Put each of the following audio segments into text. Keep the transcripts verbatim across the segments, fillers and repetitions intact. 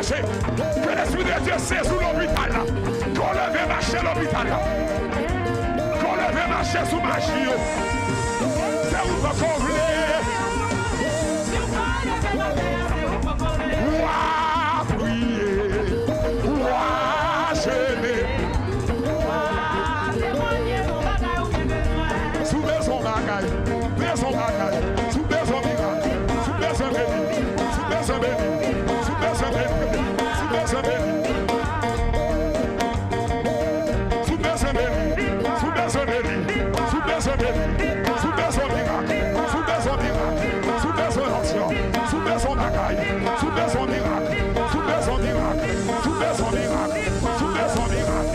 Se, ke Lespri de Dye sezi w lopital la. Ke w leve mache lopital la. Ke w leve mache sou maji yo. Se ou poko vle. W a priye. W a jene. Si w bezwen yon bagay, bezwen yon bagay. Si w bezwen mirak, si w bezwen beni, si w bezwen beni, si w bezwen beni, si w bezwen beni, si w bezwen beni, si w bezwen beni, si w bezwen beni, si w bezwen mirak, si w bezwen mirak, si w bezwen onksyon, si w bezwen bagay, si w bezwen mirak, si w bezwen mirak, si w bezwen mirak, si w bezwen mirak,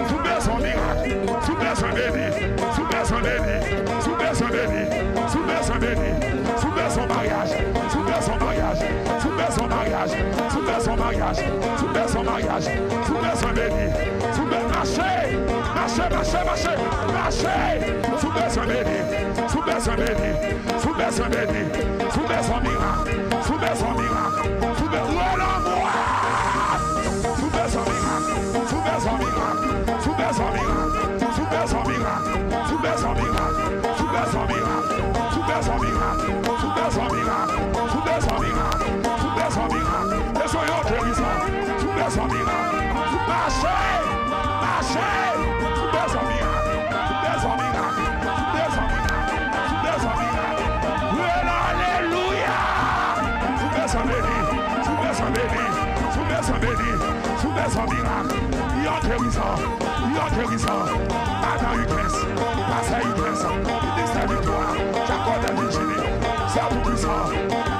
si w bezwen mirak, si w bezwen beni, si w bezwen beni, si w bezwen beni, si w bezwen beni, si w bezwen maryaj, si w bezwen maryaj, si w bezwen maryaj, si w bezwen maryaj, si w bezwen maryaj, si w bezwen beni, si w be-, mache, mache, mache, mache, mache, si w bezwen beni, si w bezwen beni, si w bezwen beni, si w bezwen mirak, si w bezwen mirak, si w be-, rele anmwat! Si w bezwen mirak, si w bezwen mirak, si w bezwen mirak, si w bezwen mirak, si w bezwen mirak, si w bezwen mirak, si w bezwen mirak, si w bezwen mirak, si w bezwen mirak, si w bezwen mirak, bezwen yon gerizon, si w bezwen mirak, si w mache, mache, si w bezwen mirak, si w bezwen mirak, si w bezwen mirak, si w bezwen mirak, rele alelouya! Si w bezwen beni, si w bezwen beni, si w bezwen beni, si w bezwen mirak, yon gerizon, yon gerizon, adan U K S, pastè U K S, ministè viktwa, Jacob Delvin Jimmy, sè Toupisan,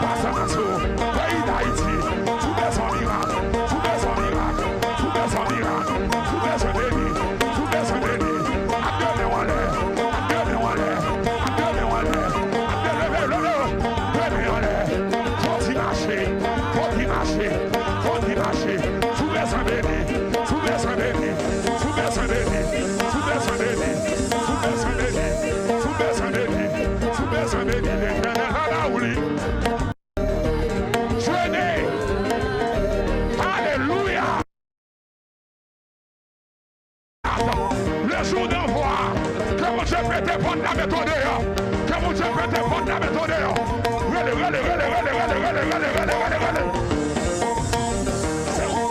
pastè Maso, peyi Dayiti, si w bezwen mirak, si w bezwen mirak, si w bezwen mirak, si w bezwen beni, si w bezwen beni, ap de men w anlè, ap de men w anlè, ap de men w anlè, ap de, leve, leve, de men w anlè, kontinye mache, kontinye mache, kontinye mache, si w bezwen beni, si w bezwen beni, si w bezwen beni, si w bezwen beni, si w bezwen beni, si w bezwen beni, si w bezwen beni, Letènèl va ba ou li. Jene! Alelouya! Le jour d'envoi, ke Bondye pete pòt la, mete w deyò. Ke Bondye pete pòt la, mete w deyò. Rele, rele, rele. Se ou,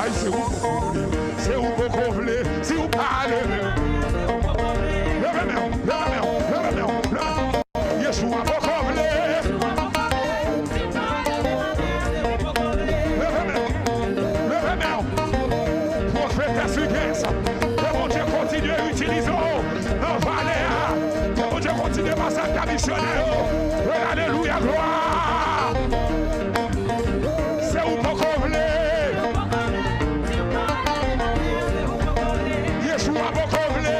ay, se ou poko vle. Se ou poko vle. Si ou pa leve. Leve men w, leve men w, leve men w, leve men w. Yeshua poko vle. Leve men w. Leve men w. Pwofetès Huguens, ke Bondye kontinye itilize w nan vale a. Ke Bondye kontinye pase ak misyonè yo. Alelouya, glwa. Se ou poko vle. Yeshua poko vle.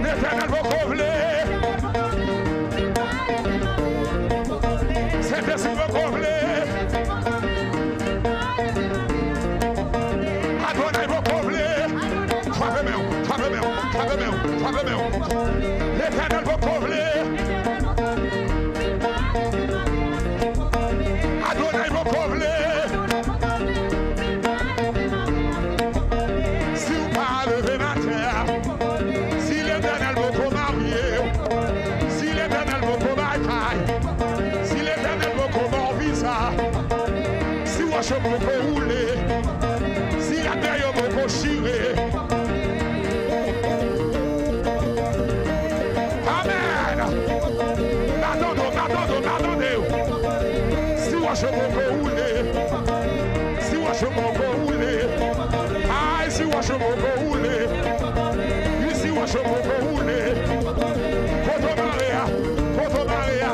Letènèl poko vle. Sentespri poko vle. Adonay poko vle. Frape men w, frape men w, frape men w, frape men w. Letènèl poko vle. Adonay poko vle. Si w pa leve maten an, si Letènèl poko marye w, si Letènèl poko bay kay, si Letènèl poko ba w viza, si wòch yo poko woule, si latè yo poko chire. Amèn! M pa tande w, m pa tande w, m pa tande w. Si wòch yo poko woule, si wòch yo poko woule, ay, si wòch yo poko woule, wi, si wòch yo poko woule, kote w mare a, kote w mare a,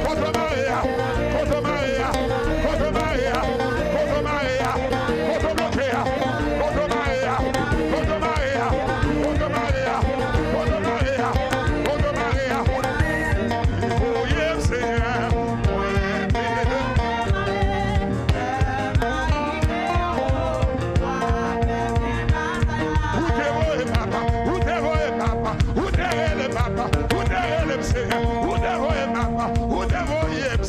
kote w mare a, kote w mare a, kote w mare a, kote w mare a, kote w bloke a, kote w mare a, kote w mare a, kote w mare a, kote w mare a, kote w mare a. Voye m, Senyè, mwen te Ou te voye, papa, ou te voye, papa.